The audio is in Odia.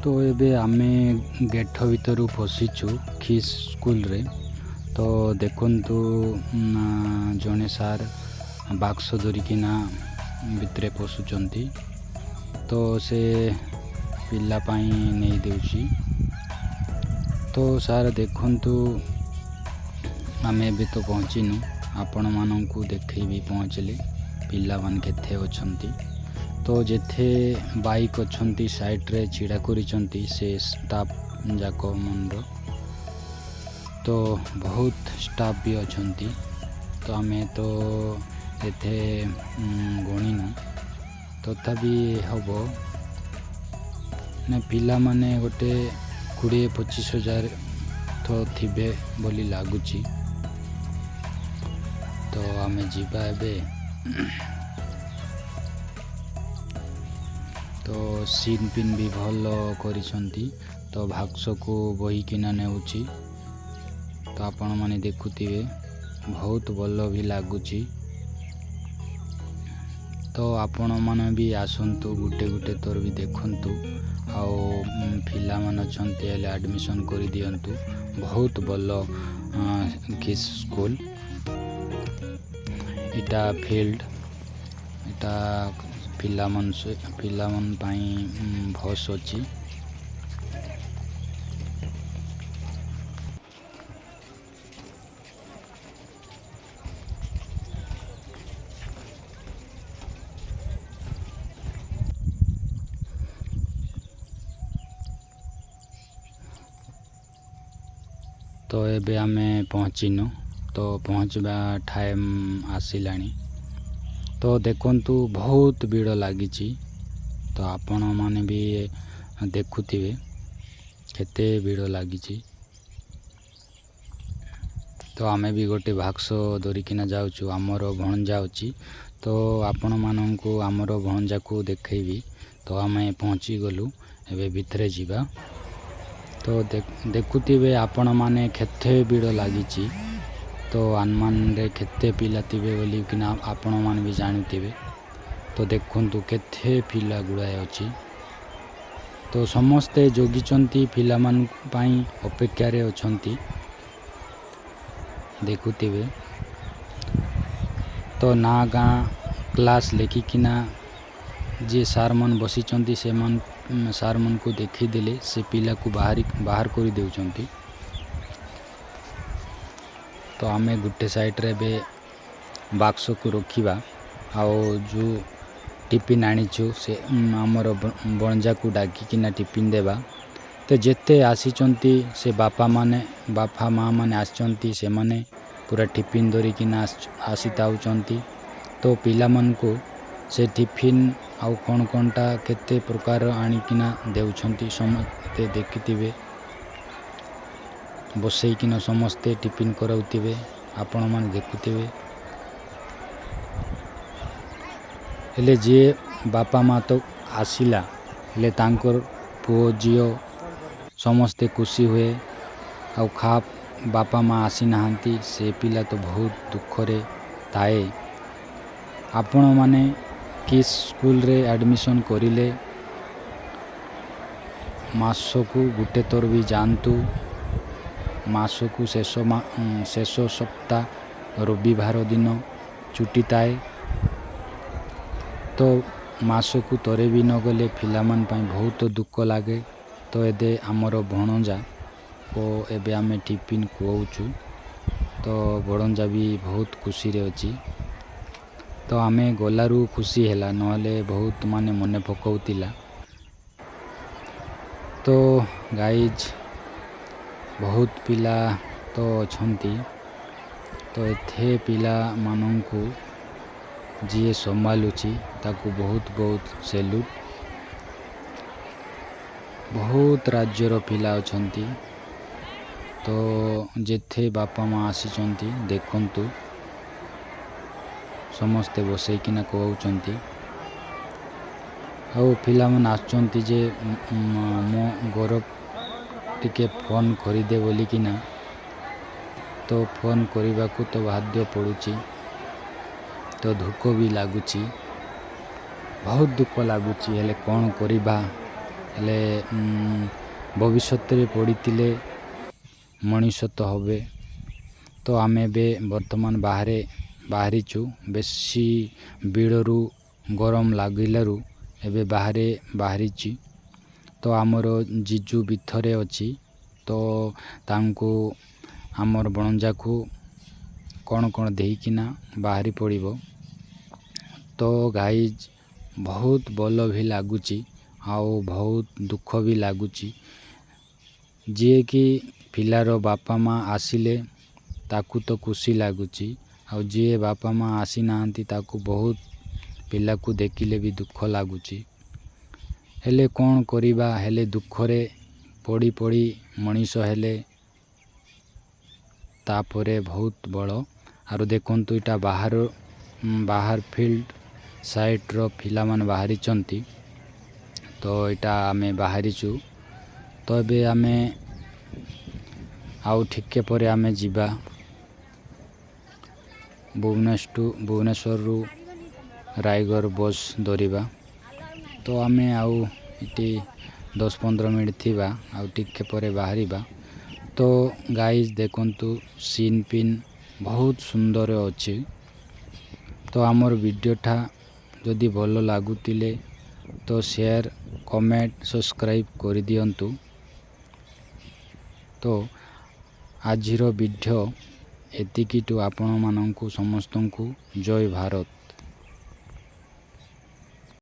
ତ ଏବେ ଆମେ ଗେଟ୍ ଭିତରୁ ପଶିଛୁ ଖିସ୍ ସ୍କୁଲରେ। ତ ଦେଖନ୍ତୁ, ଜଣେ ସାର୍ ବାକ୍ସ ଧରିକିନା ଭିତରେ ପଶୁଛନ୍ତି। ତ ସେ ପିଲା ପାଇଁ ନେଇ ଦେଉଛି। ତ ସାର୍ ଦେଖନ୍ତୁ, ଆମେ ଏବେ ତ ପହଞ୍ଚିନୁ, ଆପଣମାନଙ୍କୁ ଦେଖେଇବି ପହଞ୍ଚିଲେ ପିଲାମାନେ କେତେ ଅଛନ୍ତି। ତ ଯେତେ ବାଇକ୍ ଅଛନ୍ତି, ସାଇଡ଼୍ରେ ଛିଡ଼ା କରିଛନ୍ତି ସେ ଷ୍ଟାଫ୍ ଯାକ ମନର। ତ ବହୁତ ଷ୍ଟାଫ୍ ବି ଅଛନ୍ତି, ତ ଆମେ ତ ଏତେ ଗଣିନୁ, ତଥାପି ହେବ ନା ପିଲାମାନେ ଗୋଟେ 20-25 ହଜାର ତ ଥିବେ ବୋଲି ଲାଗୁଛି। ତ ଆମେ ଯିବା ଏବେ। ତ ସିନ୍ ପିନ୍ ବି ଭଲ କରିଛନ୍ତି। ତ ବାକ୍ସକୁ ବୋହିକିନା ନେଉଛି। ତ ଆପଣମାନେ ଦେଖୁଥିବେ, ବହୁତ ଭଲ ବି ଲାଗୁଛି। ତ ଆପଣମାନେ ବି ଆସନ୍ତୁ, ଗୋଟେ ଗୋଟେ ଥର ବି ଦେଖନ୍ତୁ। ଆଉ ପିଲାମାନେ ଅଛନ୍ତି ହେଲେ ଆଡ଼ମିସନ୍ କରିଦିଅନ୍ତୁ। ବହୁତ ଭଲ କିସ୍ ସ୍କୁଲ। ଏଇଟା ଫିଲ୍ଡ, ଏଇଟା ପିଲାମାନ ପାଇଁ ବସ୍ ଅଛି। ତ ଏବେ ଆମେ ପହଞ୍ଚିନୁ, ତ ପହଞ୍ଚିବା ଟାଇମ୍ ଆସିଲାଣି। ତ ଦେଖନ୍ତୁ, ବହୁତ ଭିଡ଼ ଲାଗିଛି। ତ ଆପଣମାନେ ବି ଦେଖୁଥିବେ କେତେ ଭିଡ଼ ଲାଗିଛି। ତ ଆମେ ବି ଗୋଟେ ବାକ୍ସ ଧରିକିନା ଯାଉଛୁ। ଆମର ଭଣଜା ଅଛି, ତ ଆପଣମାନଙ୍କୁ ଆମର ଭଣଜାକୁ ଦେଖେଇବି। ତ ଆମେ ପହଞ୍ଚିଗଲୁ, ଏବେ ଭିତରେ ଯିବା। ତ ଦେଖୁଥିବେ ଆପଣମାନେ କେତେ ଭିଡ଼ ଲାଗିଛି। ତ ଆନମାନରେ କେତେ ପିଲା ଥିବେ ବୋଲିକିନା ଆପଣମାନେ ବି ଜାଣୁଥିବେ। ତ ଦେଖନ୍ତୁ, କେତେ ପିଲା ଗୁଡ଼ାଏ ଅଛି। ତ ସମସ୍ତେ ଜଗିଛନ୍ତି, ପିଲାମାନଙ୍କ ପାଇଁ ଅପେକ୍ଷାରେ ଅଛନ୍ତି, ଦେଖୁଥିବେ। ତ ନାଁ, ଗାଁ, କ୍ଲାସ୍ ଲେଖିକିନା ଯିଏ ସାର୍ମାନେ ବସିଛନ୍ତି, ସେମାନେ ସାର୍ମାନଙ୍କୁ ଦେଖେଇଦେଲେ ସେ ପିଲାକୁ ବାହାର କରିଦେଉଛନ୍ତି। ତ ଆମେ ଗୋଟେ ସାଇଡ଼୍ରେ ଏବେ ବାକ୍ସକୁ ରଖିବା ଆଉ ଯେଉଁ ଟିଫିନ୍ ଆଣିଛୁ, ସେ ଆମର ଭଣଜାକୁ ଡାକିକିନା ଟିଫିନ୍ ଦେବା। ତ ଯେତେ ଆସିଛନ୍ତି, ସେ ବାପା ମାନେ, ବାପା ମା ମାନେ ଆସିଛନ୍ତି, ସେମାନେ ପୁରା ଟିଫିନ୍ ଧରିକିନା ଆସିଥାଉଛନ୍ତି। ତ ପିଲାମାନଙ୍କୁ ସେ ଟିଫିନ୍ ଆଉ କ'ଣ କ'ଣଟା କେତେ ପ୍ରକାର ଆଣିକିନା ଦେଉଛନ୍ତି, ସମସ୍ତେ ଦେଖିଥିବେ। ବସେଇକିନା ସମସ୍ତେ ଟିଫିନ୍ କରାଉଥିବେ, ଆପଣମାନେ ଦେଖୁଥିବେ। ହେଲେ ଯିଏ ବାପା ମା ତ ଆସିଲା, ହେଲେ ତାଙ୍କର ପୁଅ ଝିଅ ସମସ୍ତେ ଖୁସି ହୁଏ। ଆଉ ବାପା ମା ଆସିନାହାନ୍ତି, ସେ ପିଲା ତ ବହୁତ ଦୁଃଖରେ ଥାଏ। ଆପଣମାନେ କିସ୍ ସ୍କୁଲରେ ଆଡ଼ମିସନ୍ କରିଲେ ମାସକୁ ଗୋଟେ ଥର ବି ଯାଆନ୍ତୁ। ମାସକୁ ଶେଷ ସପ୍ତାହ ରବିବାର ଦିନ ଛୁଟି ଥାଏ। ତ ମାସକୁ ଥରେ ବି ନଗଲେ ପିଲାମାନଙ୍କ ପାଇଁ ବହୁତ ଦୁଃଖ ଲାଗେ। ତ ଏବେ ଆମର ଭଣଜା ଓ ଏବେ ଆମେ ଟିଫିନ୍ ଖୁଆଉଛୁ। ତ ଭଣଜା ବି ବହୁତ ଖୁସିରେ ଅଛି। ତ ଆମେ ଗଲାରୁ ଖୁସି ହେଲା, ନହେଲେ ବହୁତ ମାନେ ମନେ ପକାଉଥିଲା। ତ ଗାଇଜ୍, ବହୁତ ପିଲା ତ ଅଛନ୍ତି। ତ ଏତେ ପିଲାମାନଙ୍କୁ ଯିଏ ସମ୍ଭାଳୁଛି, ତାକୁ ବହୁତ ବହୁତ ସେଲ୍ୟୁଟ୍। ବହୁତ ରାଜ୍ୟର ପିଲା ଅଛନ୍ତି। ତ ଯେତେ ବାପା ମା ଆସିଛନ୍ତି, ଦେଖନ୍ତୁ, ସମସ୍ତେ ବସେଇକିନା ଖୁଆଉଛନ୍ତି। ଆଉ ପିଲାମାନେ ଆସୁଛନ୍ତି ଯେ ମୋ ଗୌରବ ଟିକେ ଫୋନ୍ କରିଦେ ବୋଲିକିନା। ତ ଫୋନ୍ କରିବାକୁ ତ ବାଧ୍ୟ ପଡ଼ୁଛି। ତ ଦୁଃଖ ବି ଲାଗୁଛି, ବହୁତ ଦୁଃଖ ଲାଗୁଛି। ହେଲେ କ'ଣ କରିବା? ହେଲେ ଭବିଷ୍ୟତରେ ପଡ଼ିଥିଲେ ମଣିଷ ତ ହେବେ। ତ ଆମେ ଏବେ ବର୍ତ୍ତମାନ ବାହାରେ ବାହାରିଛୁ। ବେଶୀ ଭିଡ଼ରୁ ଗରମ ଲାଗିଲାରୁ ଏବେ ବାହାରେ ବାହାରିଛି। ତ ଆମର ଜିଜୁ ଭିତରେ ଅଛି। ତ ତାଙ୍କୁ ଆମର ଭଣଜାକୁ କ'ଣ କ'ଣ ଦେଇକିନା ବାହାରି ପଡ଼ିବ। ତ ଗାଇଜ୍, ବହୁତ ଭଲ ବି ଲାଗୁଛି ଆଉ ବହୁତ ଦୁଃଖ ବି ଲାଗୁଛି। ଯିଏକି ପିଲାର ବାପା ମା' ଆସିଲେ ତାକୁ ତ ଖୁସି ଲାଗୁଛି, ଆଉ ଯିଏ ବାପା ମା' ଆସିନାହାନ୍ତି ତାକୁ ବହୁତ ପିଲାକୁ ଦେଖିଲେ ବି ଦୁଃଖ ଲାଗୁଛି। ହେଲେ କ'ଣ କରିବା? ହେଲେ ଦୁଃଖରେ ପଡ଼ି ପଡ଼ି ମଣିଷ ହେଲେ ତାପରେ ବହୁତ ବଳ। ଆରୁ ଦେଖନ୍ତୁ, ଏଇଟା ବାହାର ଫିଲ୍ଡ ସାଇଡ଼୍ର ପିଲାମାନେ ବାହାରିଛନ୍ତି। ତ ଏଇଟା ଆମେ ବାହାରିଛୁ। ତ ଏବେ ଆମେ ଆଉ ଟିକେ ପରେ ଆମେ ଯିବା ଭୁବନେଶ୍ୱରରୁ ରାୟଗଡ଼ ବସ୍ ଧରିବା। ତ ଆମେ ଆଉ ଏଠି 10-15 ମିନିଟ୍ ଥିବା, ଆଉ ଟିକେ ପରେ ବାହାରିବା। ତ ଗାଇଜ୍, ଦେଖନ୍ତୁ, ସିନ୍ ପିନ୍ ବହୁତ ସୁନ୍ଦର ଅଛି। ତ ଆମର ଭିଡ଼ିଓଟା ଯଦି ଭଲ ଲାଗୁଥିଲେ ତ ସେୟାର, କମେଣ୍ଟ, ସବସ୍କ୍ରାଇବ୍ କରିଦିଅନ୍ତୁ। ତ ଆଜିର ଭିଡ଼ିଓ ଏତିକିଠୁ। ଆପଣମାନଙ୍କୁ ସମସ୍ତଙ୍କୁ ଜୟ ଭାରତ।